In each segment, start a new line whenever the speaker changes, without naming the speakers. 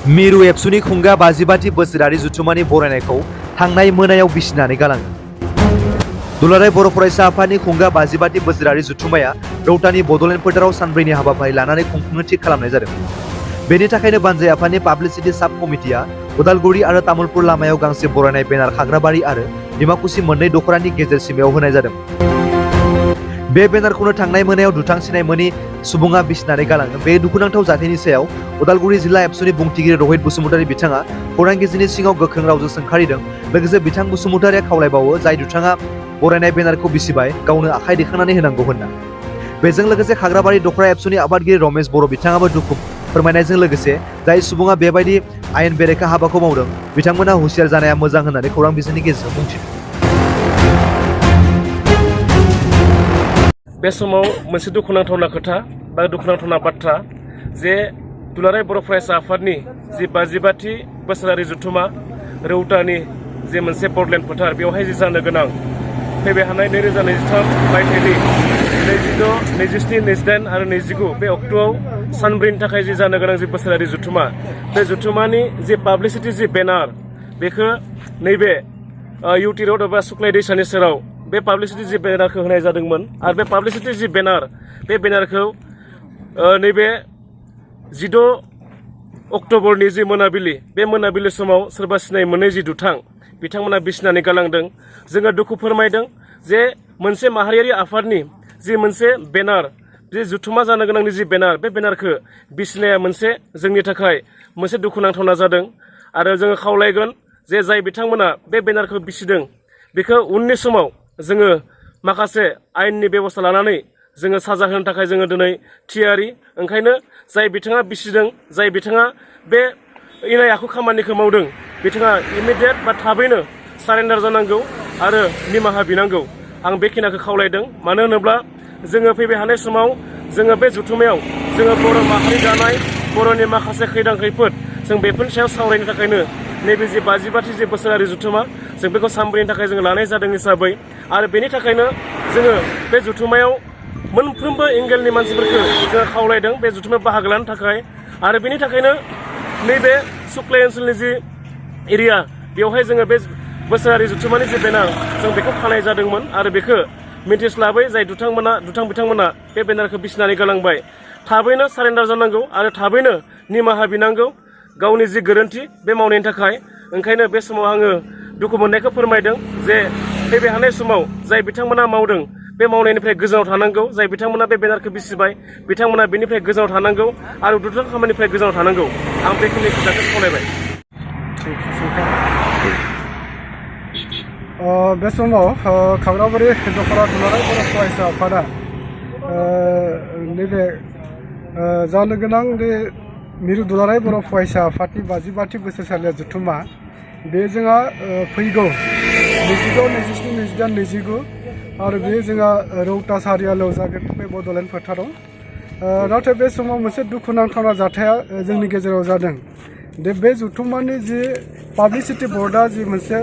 मिरु एबसुनि खुंगा 55थि बोसोरारि जथुम्मानि बरायनायखौ थांनाय मोनायाव बिसिनानै गालाङो। दुलाराय बर' फरायसा आफादनि खुंगा 55थि बोसोरारि जथुम्माया रौतानि बड'लेण्ड फोथाराव सानब्रैनि हाबाफारि लानानै खुंफुंनो थि खालामनाय जादों। बेनि थाखायनो बानजाय आफादनि पाब्लिसिटि साब कमिटिया उदालगुरि आरो तामुलपुर लामायाव गांसे बरायनाय बेनार खाग्राबारि आरो डिमाकुसि मोननै दख'रानि गेजेर सिमायाव होनाय जादों। बे बेनारखौनो थांनाय मोनायाव दुथां सिनाय मोनि सुबुङा बिसिनानै गालाङो। बे दुखुनांथाव जाथायनि सायाव उदालगुरि जिल्ला एबसुनि बुंथिगिरि रहित बसुमतारी बिथाङा खौरांगिरिनि सिगाङाव गोख्रों रावजों सोंखारिदों। लोगोसे बिथां बसुमतारीया खावलायबावो जाय दुथाङा बरायनाय बेनारखौ बिसिबाय गावनो आखाइ दैखांनानै होनांगौ होनना। बेजों लोगोसे खाग्राबारि दख'रा एबसुनि आफादगिरि रमेश बर' बिथाङाबो दुखु फोरमायनायजों लोगोसे जाय सुबुङा बेबायदि आयेन बेरेखा हाबाखौ मावदों बिथांमोना हुसियार जानाया मोजां होननानै खौरां बिजोंनि गेजेरजों बुंथिदों।
बे समाव मोनसे दुखुनांथावना खोथा बा दुखुनांथावना बाथ्रा जे दुलाराय बर' फरायसा आफादनि जि 55थि बोसोरारि जथुम्मा रौतानि जे मोनसे बड'लेण्ड फोथार बेवहाय जि जानो गोनां फैबाय थानाय 2023 मायथाइनि 26, 27, 28 आरो 29 बे अक्ट'आव सानब्रैनि थाखाय जि जानो गोनां जि बोसोरारि जथुम्मा बे जथुम्मानि जि पाब्लिसिटि जि बेनार बेखौ नैबे इउटि र'ड एबा सुक्लाय दैसानि सेराव बे पाब्लिसिटि जि बेनारखौ होनाय जादोंमोन आरो बे पाब्लिसिटि जि बेनार बे बेनारखौ नैबे 16 अक्ट'बरनि जि मोनाबिलि बे मोनाबिलि समाव सोरबा सिनाय मोनै जि दुथां बिथांमोना बिसिनानै गालांदों। जोङो दुखु फोरमायदों जे मोनसे माहारियारि आफादनि जि मोनसे बेनार जि जथुम्मा जानो गोनांनि जि बेनार बे बेनारखौ बिसिनाया मोनसे जोंनि थाखाय मोनसे दुखुनांथावना जादों आरो जोङो खावलायगोन जे जाय बिथांमोना बे बेनारखौ बिसिदों बेखौ उननि समाव जोङो माखासे आयेननि बेबस्था लानानै जोङो साजा होनो थाखाय जोङो दिनै थियारि। ओंखायनो जाय बिथाङा बिसिदों जाय बिथाङा बे इनाय आखु खामानिखौ मावदों बिथाङा इमिडियेट बा थाबैनो सारेन्डार जानांगौ आरो निमाहा बिनांगौ। आं बेखिनिखौ खावलायदों। मानो होनोब्ला जोङो फैबाय थानाय समाव जोङो बे जथुम्मायाव जोङो बर' माहारि दानाय बर'नि माखासे खैदां खैफोद जों बेफोरनि सायाव सावरायनो थाखायनो नैबे जि 55थि जि बोसोरारि जथुम्मा जों बेखौ सानब्रैनि थाखाय जोङो लानाय जादों हिसाबै आरो बेनि थाखायनो जोङो बे जथुम्मायाव मोनफ्रोमबो एंगेलनि मानसिफोरखौ जोङो खावलायदों बे जथुम्मायाव बाहागो लानो थाखाय आरो बेनि थाखायनो नैबे सुक्लाय ओनसोलनि जि एरिया बेवहाय जोङो बे बोसोरारि जथुम्मानि जि बेनार जों बेखौ खानाय जादोंमोन आरो बेखौ मिन्थिस्लाबै जाय बिथांमोना बे बेनारखौ बिसिनानै गालांबाय थाबैनो सारेन्डार जानांगौ आरो थाबैनो निमाहा बिनांगौ गावनि जि गोरोन्थि बे मावनायनि थाखाय। ओंखायनो बे समाव आङो दुखु मोननायखौ फोरमायदों जे फैबाय थानाय समाव जाय बिथांमोना मावदों बे मावनायनिफ्राय गोजानाव थानांगौ। जाय बिथांमोना बे बेनारखौ बिसिबाय बिथांमोना बेनिफ्राय गोजानाव थानांगौ आरो दुथां खामानिनिफ्राय गोजानाव थानांगौ। आं बेखिनि खोथाखौ खावलायबाय।
बे समाव खाग्राबारि दख'रा दुलाराय बर' फरायसा आफादा नैबे जानो गोनां बे मिरु दुलाराय बर' फरायसा आफादनि 55थि बोसोरसालिया जथुम्मा बे जोंहा फैगौ 22, 27, 28, 29 आरो बे जोंहा रौता सारियालियाव जागोन बे बड'लेण्ड फोथाराव। नाथाय बे समाव मोनसे दुखुनांथावना जाथाया जोंनि गेजेराव जादों। बे जथुम्मानि जि पाब्लिसिटि बर्डआ जि मोनसे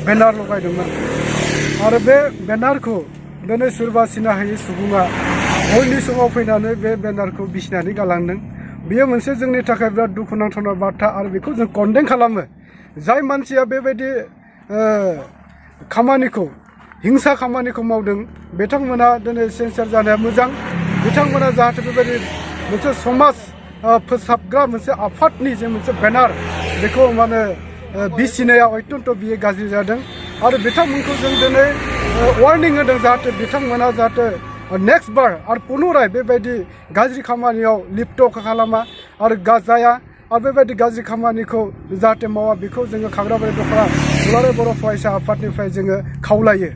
बेनार लगायदोंमोन आरो बे बेनारखौ दिनै सोरबा सिनाहायै सुबुङा हरनि समाव फैनानै बे बेनारखौ बिसिनानै गालांदों। बेयो मोनसे जोंनि थाखाय बिराद दुखुनांथावना बाथ्रा आरो बेखौ जों कन्डेम खालामो। जाय मानसिया बेबायदि खामानिखौ हिंसा खामानिखौ मावदों बिथांमोना दिनै सेन्सार जानाया मोजां। बिथांमोना जाहाथे बेबायदि मोनसे समाज फोसाबग्रा मोनसे आफादनि जे मोनसे बेनार बेखौ माने बिसिनाया अत्यन्त बियो गाज्रि जादों आरो बिथांमोनखौ जों दिनै वार्निं होदों जाहाथे बिथांमोना जाहाथे नेक्स्ट बार आरो पुनराय बेबायदि गाज्रि खामानियाव लिप्त खालामा आरो जाया आरो बेबायदि गाज्रि खामानिखौ जाहाथे मावा बेखौ जोङो खाग्राबारि दख'रा दुलाराय बर' फरायसा आफादनिफ्राय जोङो खावलायो।